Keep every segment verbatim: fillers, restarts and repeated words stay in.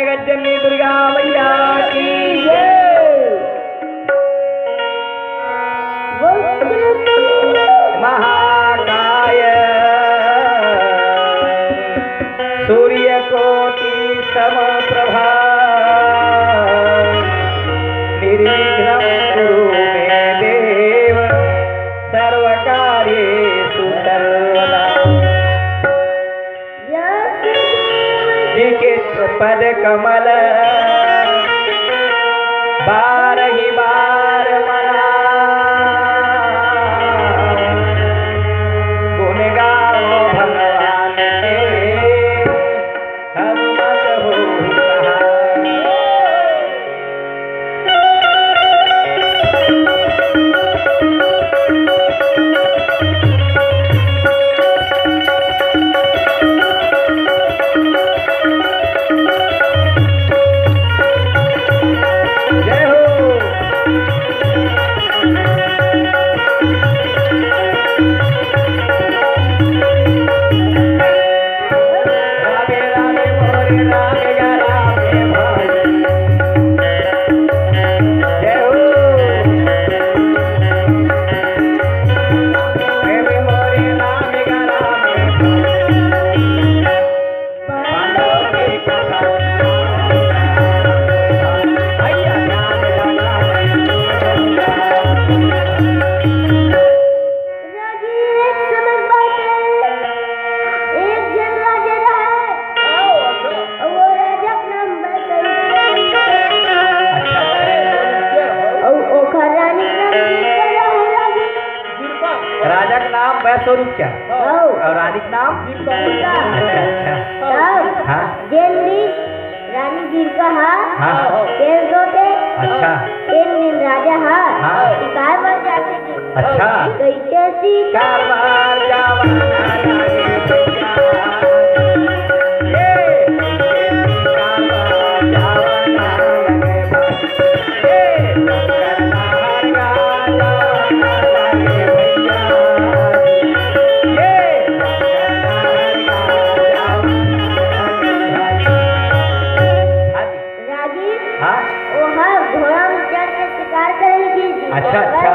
जननी दुर्गा मैया की जय। महाकाय सूर्यकोटि समप्रभा, निर्विघ्नं कुरु मे देव, सर्वकार्येषु सर्वदा। जी के पद कमल बारहि बार मना, गुण गावो भगवान के, हनुमत होहि सहाय। रागी, एक समय बात है, एक झन राजा रहे। हाँ, अच्छा। अउ वो राजा के नाम बैसोरी। अच्छा। अउ ओखर रानी के नाम बिरका रहे, रागी। बिरका। राजा के नाम बैसोरी क्या? हाँ। अउ रानी के नाम? बिरका। अच्छा, अच्छा। तब हाँ। जेन दिन रानी बिरका हा हाँ। तेल जोते। अच्छा। तेन दिन राजा हा हाँ। शिकार बर जाथे। अच्छा। कइसे शिकार बर जावत हे? ये शिकार बर जावत हे? रागी, हाँ? ओहा घोड़ा में चढ़ के शिकार करे लगी जी। अच्छा, अच्छा।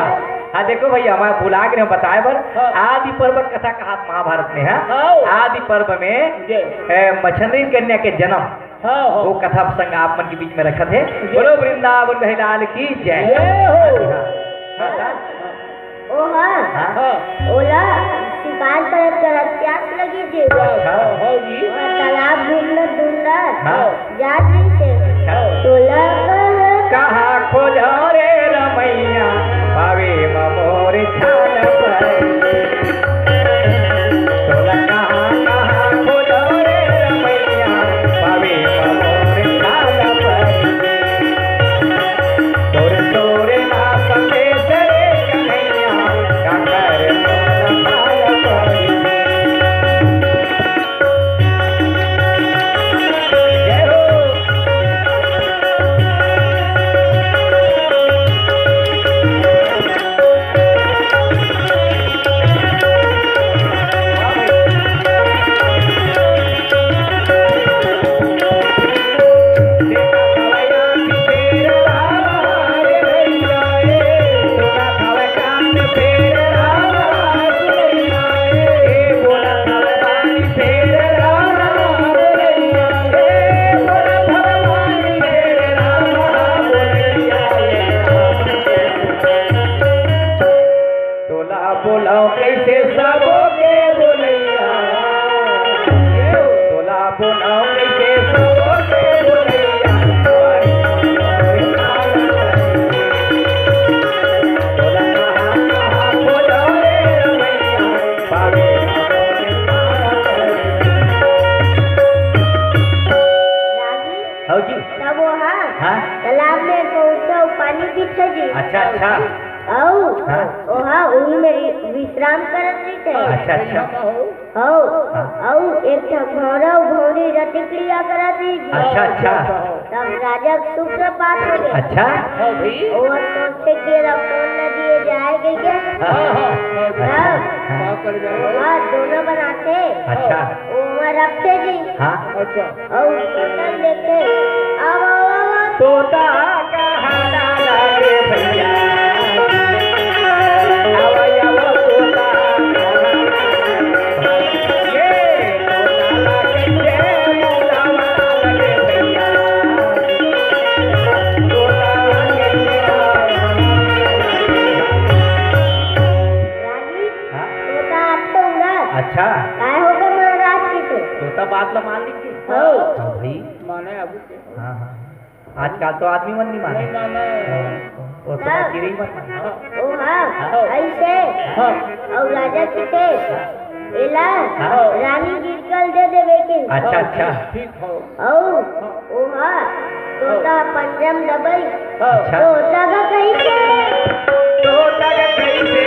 हाँ, देखो भैया, मैं भुला गे रहेंव बताए बर। हाँ। आदि पर्व कथा कहात महाभारत में, हाँ? हाँ। आदि पर्व में, जी। ए, मछंद्रिन कन्या के जनम, हाँ, हाँ। वो कथा प्रसंग आप मन के बीच में रखत हे। जी। बोलो वृंदावन बिहारी लाल की जय। जय हो। हाँ, हाँ, हाँ। ओहा, हाँ। ओला शिकार करत करत प्यास लगी जी। अच्छा। हाँ, हाँ जी। ओहा तालाब ढूंढत ढूंढत हाँ। जात रहिसे। अच्छा। तोला कहाँ कहाँ खोजव रे रमैया, पावे म मोर छान परे। तोला कहाँ कहाँ खोजव रे रमैया, पावे म मोर छान परे। तोर तोरे ना संदेश रे कन्हैया, काकर मोर छान परे। जय हो। तोला बोलाओ कैसे सबो के बोलैया, तोला बोलाओ कैसे सबो के बोलैया। तोला कहाँ कहाँ खोजव रे रमैया, पावे रागी। तब ओहा हाँ। तालाब में पहुंचा, पानी पीथे जी। अच्छा, अच्छा। अउ हाँ। ओहा उही में वि-, विश्राम करत रहिथे। अच्छा, अच्छा। अउ, हाँ। अउ एक ठन भौंरा अउ भौंरी रतिक्रिया करत रहिस जी। अच्छा, अच्छा। तब राजा के सुप्रभात हो गे। अच्छा। हाँ भाई। ओहा सोचे के ला कौन नदी जाए के क्या? हाँ, हाँ, हाँ। हाँ। हाँ। ओमा दोना बनाथे। अच्छा। ओमा रखथे जी। हाँ। अच्छा। अउ तोता ल देखथे, "आवा, आवा, आवा।" तोता कहाँ डाला गे भैया? आवा, आवा, तोता कहाँ डाला गे? ये तोता ला कइसे बुलावा गे भैया? तोता ला कइसे बुलावा गे? रागी, हाँ? तोता आज तो उड़त। अच्छा। काय होगे महाराज के तो? तोता बात ला मान लेथे। हाँ। हाँ भाई। माने आगू के। हाँ, हाँ। आजकल तो आदमी मन नहीं माने। नहीं माने। हाँ, वो तो हाँ। बात गिरी मत माने। हाँ। ओ हाँ, हाँ। अइसे। हाँ। अउ राजा कहिथे, "एला हाँ। रानी गिरकल दे देबे के।" अच्छा, अच्छा। ठीक हो। अउ ओहा तोता पंजा म दबई। अच्छा। तोता का कहिथे। तोता का कहिथे।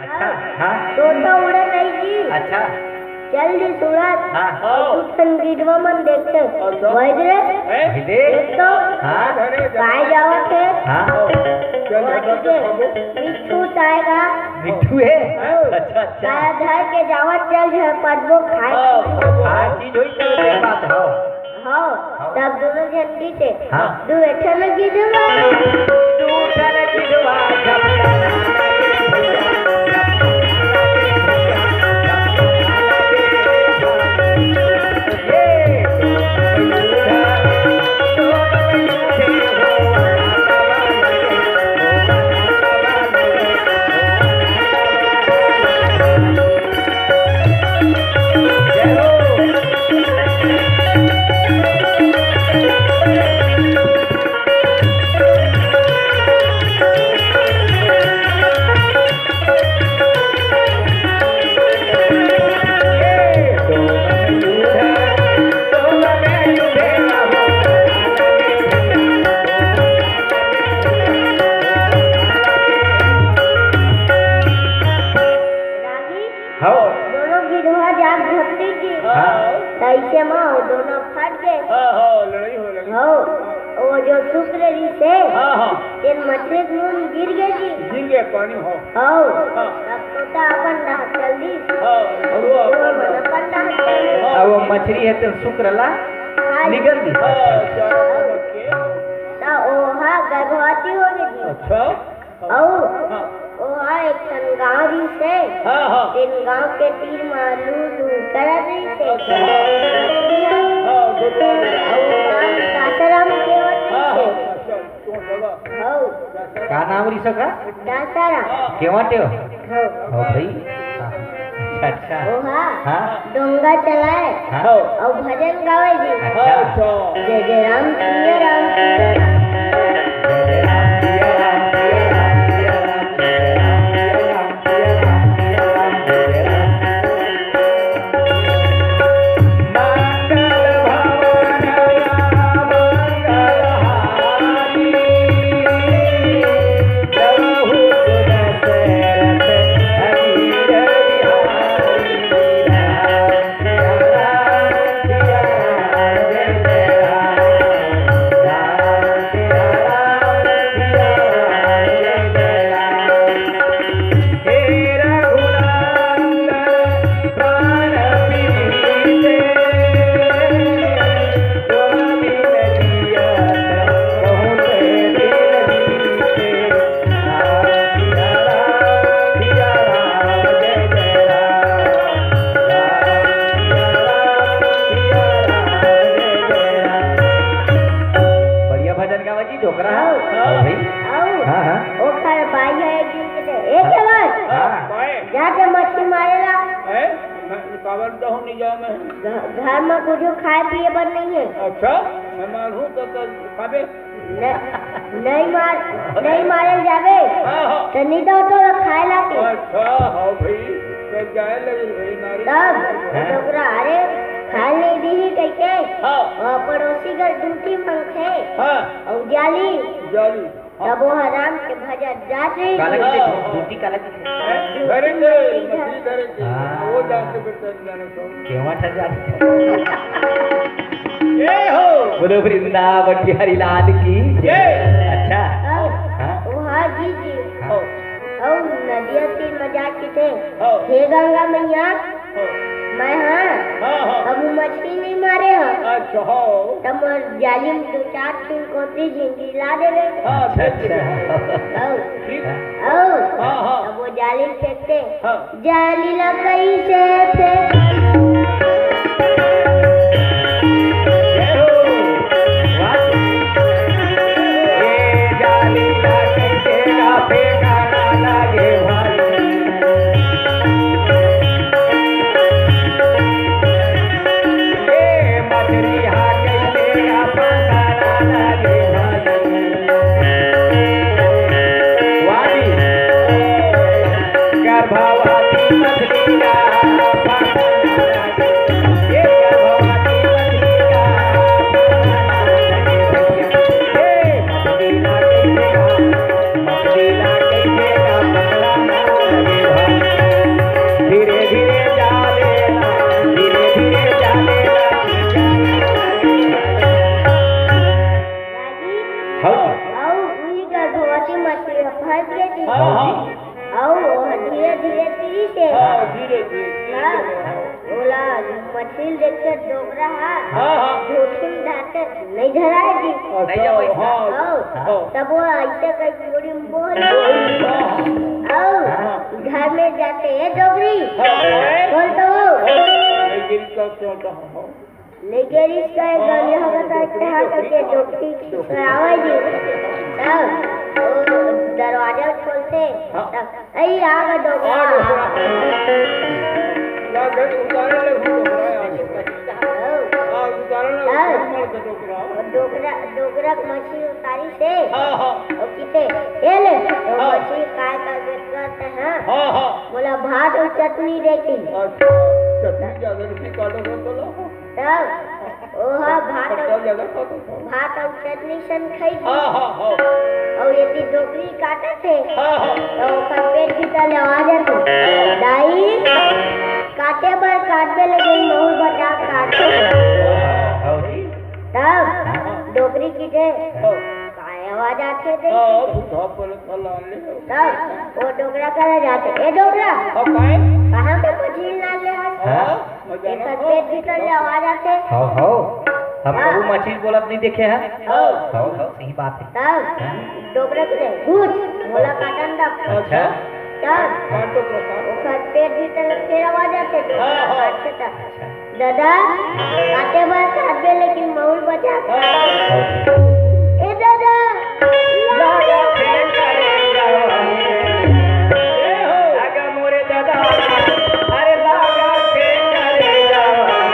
अच्छा, हाँ। तोता उड़े नहीं जी। अच्छा। चल जी सूरज। हाँ। दू ठन गिधवा मन देखथे। अच्छा। वही रे। हैं? वही दे। देख तो। हाँ। काय जावत हे? हाँ। चल, वही चल, दे। चल, चल। मिट्ठू आएगा। मिट्ठू हे? हाँ। अच्छा, अच्छा। काय धर के जावत चल झ पटबो खाए। हाँ, हाँ, चीज होई तो बात हो। हव, तब दूनों झन गिसे। हाँ। दू ठन गिधवा। दू ठन गिधवा, झपटा। रागी, हव। दूनों गिधवा जाग झपटी जी। हाँ। तइसे म ओ दूनों फट गे। हाँ, हाँ, लड़ई हो लड़ई। हव, ओ जो सुक्र रिहिसे, हाँ, हाँ। तेन मछरी के मुंह म गिर गे जी। गिर गे पानी हो। हव, हाँ। तब तोता अपन डहर चल दिस। हाँ, अउ ओ अपन अपन डहर चल दिस। हाँ। अउ ओ मछरी हे तेन सुक्र ला हाँ। निगल दिस। हाँ, अच्छा। त ओहा गर्भवती हो गे जी। अच्छा। अउ हाँ। ओहा एक ठन गाँव रिहिसे। हाँ, हाँ। तेन गाँव के तीर म लू लू करत रिहिसे। अच्छा। हाँ, गुरुवार। अउ नाम दासाराम केवट हाँ, रिहिसे। हाँ, अच्छा, तो बोला। हव। का नाम रिहिसे का? दासाराम। केवट हो? हव। हव भाई। हाँ। अच्छा, अच्छा। ओहा हाँ। डोंगा चलाय हाँ। अउ भजन गावय जी। अच्छा। अच्छा। जय जय राम सिया राम सिया राम। जय जय राम सिया राम सिया राम सिया राम सिया राम सिया राम सिया राम सिया राम सिया राम। बढ़िया भजन गावा जी, डोकरा। हाँ। हाँ भाई। अउ हाँ, हाँ। ओखर बाई ह एक दिन कहिथे, "ए हाँ। केवट, हाँ। जाके मछरी मारे ला।" हैं? मैं काबर जाहूँ, नहीं जाऊँ मैं। घ-, घर म कुछु खाए पिए बर नहीं हे। अच्छा, मैं मारहूँ तो, तो खाबे? न-, नहीं मार, नहीं मारे ल जाबे। हाँ, हाँ। तो नहीं दो तो खाए ला के। अच्छा, हाँ भाई, तो जाए लगे भाई मारे। तब हाँ। डोकरा, अरे, खाए नहीं दीही कहिके, हाँ। वो पड़ोसी घर ढूंढी मंगथे। हाँ। अउ जाली। जाली। तब वो हराम के भजन जात रही। काला कहिथे? धोती काला कहिथे? धरे के, मछली धरे के। हाँ। वो जान के बेटा जाने को। केवा ठा जाने। ये हो। बोलो वृंदावन बिहारी लाल की। ये। अच्छा। हाँ। हाँ। वो हाँ जी जी। हाँ। और नदिया तीर में जाके थे। हाँ। हे गंगा मैया, हाँ। मैं हाँ, हाँ, हाँ। कभू मछली नहीं मारे हँव। अच्छा, हाँ। तब मोर जाली में दो चार ठिन कोतरी झिंगली ला देवे। हाँ, अच्छा, अच्छा। हाँ। ठीक। हाँ। हाँ, हाँ। तब वो जाली में फेंकते। हाँ। जाली ला कइसे फेंक धीरे धीरे जाने, धीरे धीरे जाने। हाँ। अउ उही गर्भवती मछली ह फंस गे थी। हाँ, हाँ। अउ वो ह धीरे धीरे तीरिस हे। हाँ, धीरे धीरे। हाँ। ओला मछली देखे डोकरा हा। हाँ, हाँ। धोती में धाते नहीं धराए जी। अच्छा, हाँ। हाँ। हाँ। तब वो ऐसे कई पूरी बोल। हाँ। अउ हाँ। घर में जाते, "ए डोकरी।" हाँ। बोल तो वो। हाँ। लेकिन कब चलता हूँ? लेकिन इसका एक गंजा होगा तो इतना करके डोकरी खिसकावे जी। तब वो दरवाजा खोलते, हाँ। तब, "अई, आ गया डोकरा।" आ, डोकरा। ना, घर उतारे ले, डोकरा है, आगे का। हाँ। आ, उतारे ले, हाँ। उतारे ले, डोकरा। वो डोकरा, डोकरा के मछली उतारिस हे। हाँ, हाँ। वो किते, "ए ले, वो हाँ। मछली काय का बेचत हे?" हाँ, हाँ। बोला, "भात अउ चटनी देती।" अच्छा, चटनी ज्यादा नहीं काटो तो चलो। तब ओहा भात अउ, पत्ता ज्यादा खातो था। भात अउ चटनी सन खाई थी। हाँ, हाँ, हाँ। अउ यदि डोकरी काटत हे, हाँ, हाँ। तो ओकर पेट भीतर ले आवाज आथे, "दाई, काटे बर काटबे, लेकिन महूँ बचा काटबे।" हाँ, हाँ। तब हाँ। डोकरी कहिथे, हाँ। "काय आवाज आथे दे?" हाँ, बुढ़ा पर साला ले। तब वो डोकरा करा जाथे, "ए डोकरा, हाँ, काय? कहाँ के मछली लान ले हस?" हाँ। एकर पेट भीतर ले आवाज आथे। हव, हव। हम हाँ। कभू मछली बोलत नहीं देखे हैं। हव। हव, हव, सही बात है। तब हाँ। डोकरा के, "घुस, मोला काटन दा।" अच्छा। तब हाँ, डोकरा का। ओकर पेट भीतर ले फेर आवाज आथे, डोकरा हाँ, हाँ। काटथे तब। अच्छा। "ददा, काटे बर काटबे, लेकिन मउर बचा के।" हाँ। ए ददा, लागा फेर करे जावा। ए हो। लागा मोरे ददा, अरे लागा फेर करे जावा।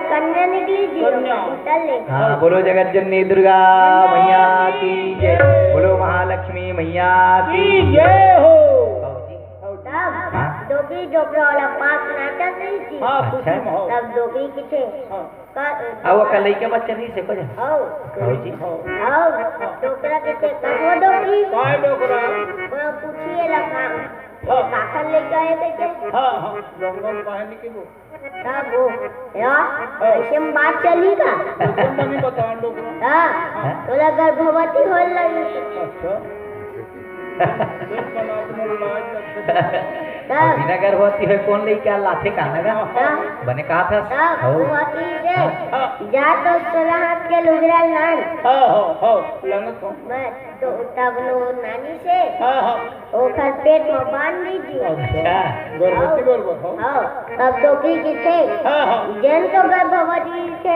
कन्या निकली जी, कन्या। उतर ले। हाँ, बोलो जगत जननी दुर्गा मैया की जय, बोलो महालक्ष्मी मैया की जय हो। तब हाँ। डोकरी डोकरा वाला पास नाचत रही थी। हाँ, अच्छा। खुशी में हो। तब डोकरी किथे? हाँ। का-, अउ ओकर लइका बच्चा नहीं से कुछ? हौ। हौ जी। हौ। डोकरा किथे? कसवा डोकरी? काय डोकरा? ओला पूछिए ला काम। हाँ। काकर लइका है कहिके? हाँ, हाँ। गंगम काहे नहीं के वो? तब वो, या, हाँ। ऐसे में बात चली का? ऐसे में नहीं बता, डोकरा। हाँ, हाँ। तोला गर्भवती होल लगी। अच्छा। फिर बना के मोर लाज लगते। तब। बिना गर्भवती होय कौन लइका लाथे का ना गा? हाँ। बने कहा था? तब, हौ। वो की से, हाँ। जा तो सोलह हाथ के लुगरा लान। हाँ, हाँ, हाँ, लानत हूँ। बस, तो तब लो नानी से। हाँ, हाँ। ओखर पेट में बांध दीजिए। अच्छा। गर्भवती बरोबर हो। हाँ, तब डोकरी किथे? हाँ, हाँ। जेन तो गर्भवती थे,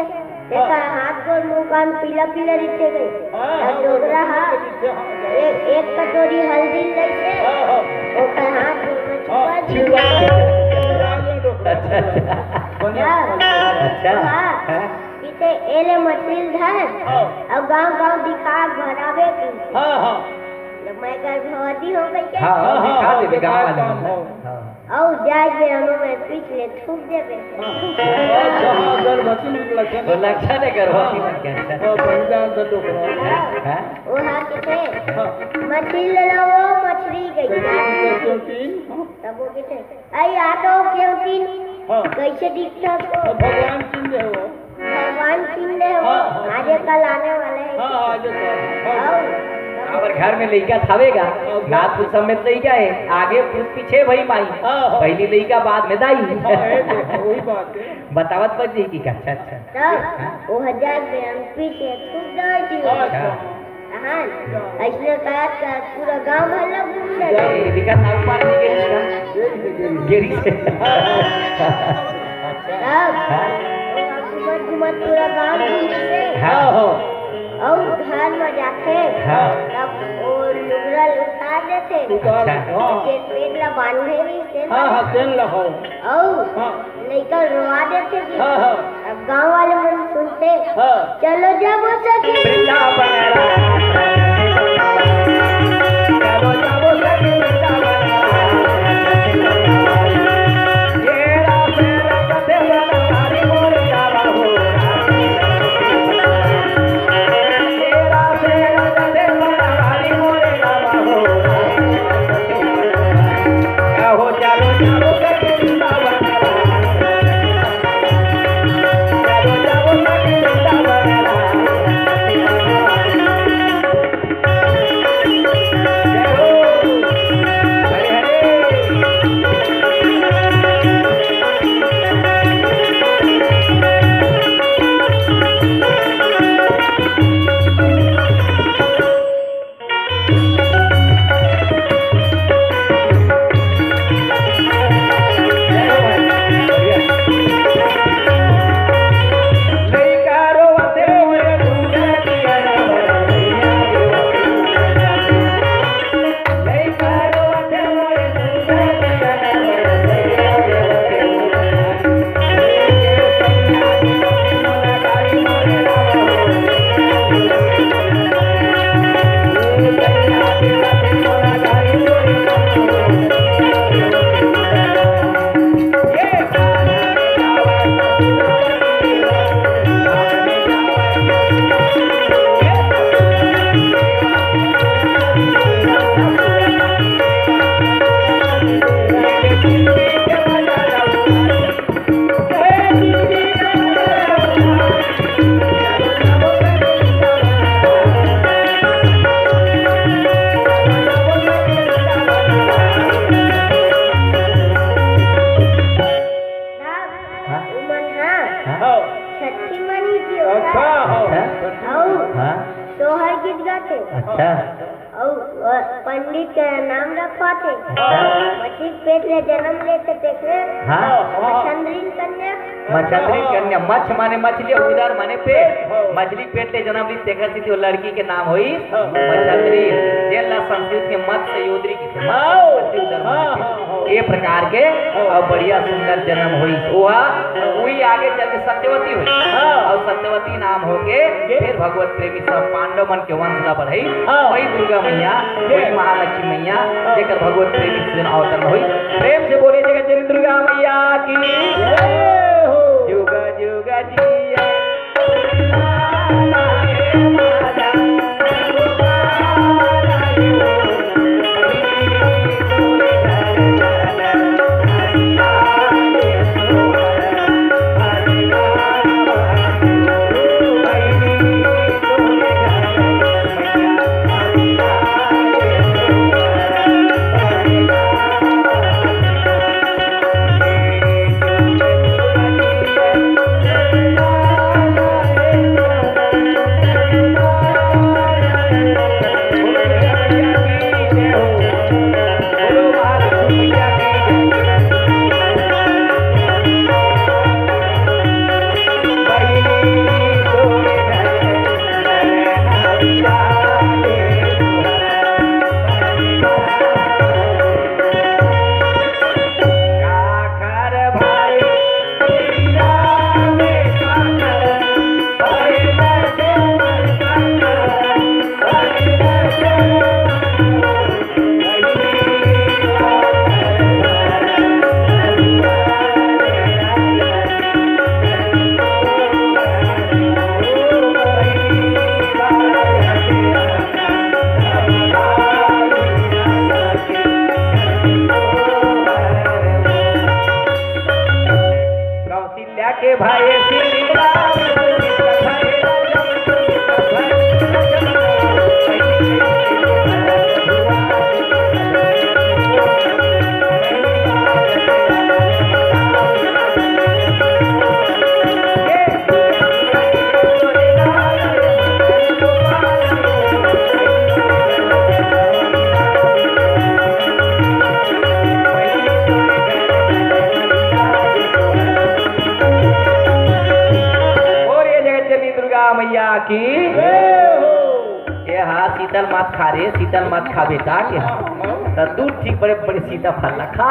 हाँ। एकर हाथ गोड़ मुंह कान पीला पीला रहिथे गई। हाँ, तब हाँ, डोकरा गर्भवती हा, रहिथे, हाँ, हाँ। एक, एक कटोरी हल्दी लइसे, हाँ, हाँ। ओखर हाथ गोड़ में हाँ, छिड़का छिड़का दिए। दिए। राजा डोकरा। अच्छा, अच्छा। बढ़िया। हाँ। अच्छा। हाँ। किथे एले मछली धर, हाँ। अउ गांव गांव दिखा भरावे की। हाँ, हाँ। जब मैं गर्भवती हो गई के? हाँ, हाँ, हाँ, दिखा हाँ, देबे, गाँव दिखा वाले काम मन ला। हो। हाँ। अउ जाए के हमो में पीछ ले थूक देबे। हाँ। अच्छा, हाँ, गर्भवती मन के लक्षण। वो लक्षण है गर्भवती मन के, अच्छा। हाँ, बन जान तो डोकरा। हाँ। वो हाँ किथे? हाँ। मछली ले लो, वो मछली गई। कैसे, कैसे, क्यों तीन? हाँ। तब वो किथे? अरे, आ तो क्यों तीन? हाँ। कैसे दिखता तो? अब भगवान चिन्ह हो। भगवान चिन्ह हो। हाँ, हाँ। आज कल आने वाले हैं। हाँ, आज कल। हाँ। और हमर घर में लइका थावेगा, हाँ। नाथ समेत लइका है, आगे पुरुष पीछे भाई माई, हाँ, हाँ। पहली लइका बाद में दाई। हाँ, है तो, वही बात है। बतावत बच जी की का? अच्छा, अच्छा। तब हाँ। वो हजार में हम पीछे छूट गए जी। अच्छा। हाँ। अइसने करत करत पूरा गांव भर ला घूम ले। ए, दिखा नाम पार नहीं गेरी से। गेरी से। तब हाँ। वो घूमत घूमत पूरा गांव घूम से। हाँ। हाँ, हाँ। अउ घर में जाके हाँ। तब वो लुगरा उतार देथे। उतार, अच्छा। हाँ। जे पेट ला बांधे रहिथे। हाँ, हाँ, तेल ला हो। अउ हाँ। लइका रोवा देथे जी। हाँ, हाँ। अब गांव वाले मन सुनथे, हाँ। चलो जाबो सखी। वृंदावन राम। चलो जाबो सखी वृंदावन राम। ये राम से रंग दे बना हरि बोल जावा हो राम। ये राम से रंग दे बना हरि बोल जावा हो राम। कहो चलो जाबो सखी वृंदावन राम। हाँ? उमन हा हाँ? हाँ। छठी मानी जी होता। अच्छा, हाँ। अच्छा। अउ हाँ? सोहर गीत गाथे। अच्छा। अउ, अ, पंडित के नाम रखवाथे। अच्छा। मछली पेट ले जन्म लेथे तेकरे हाँ। मछंद्रीन कन्या। मछंद्रीन कन्या, मछ माने मछली, उदर माने पेट। हाँ। मछली पेट ले जन्म ली तेकर सेती वो लड़की के नाम होइस हाँ। मछंद्रीन, जेन ला संस्कृत के मत्स्य योदरी कहिथे। हाँ। मछली उदर माने हाँ, पेट। हाँ, हाँ। ये प्रकार के अउ बढ़िया सुंदर जन्म होइस। ओहा उही आगे चल के सत्यवती होइस। हाँ। अउ सत्यवती नाम होके के? फिर भगवत प्रेमी सब पांडव मन के वंश ला बढ़ाई। हाँ। वही दुर्गा मैया, के? वही महालक्ष्मी मैया, हाँ। जेकर भगवत प्रेमी से अवतरण होइस। प्रेम से बोले जगत जननी दुर्गा मैया की। जय हो। जुग जुग जिया। कौशल्या के भाई श्री राम। और ये जगत जननी दुर्गा मैया की। जय हो। ये हा शीतल मत खा रे, शीतल मत खा बेटा, के हा। त तू ठीक बड़े बड़े सीताफल ला खा।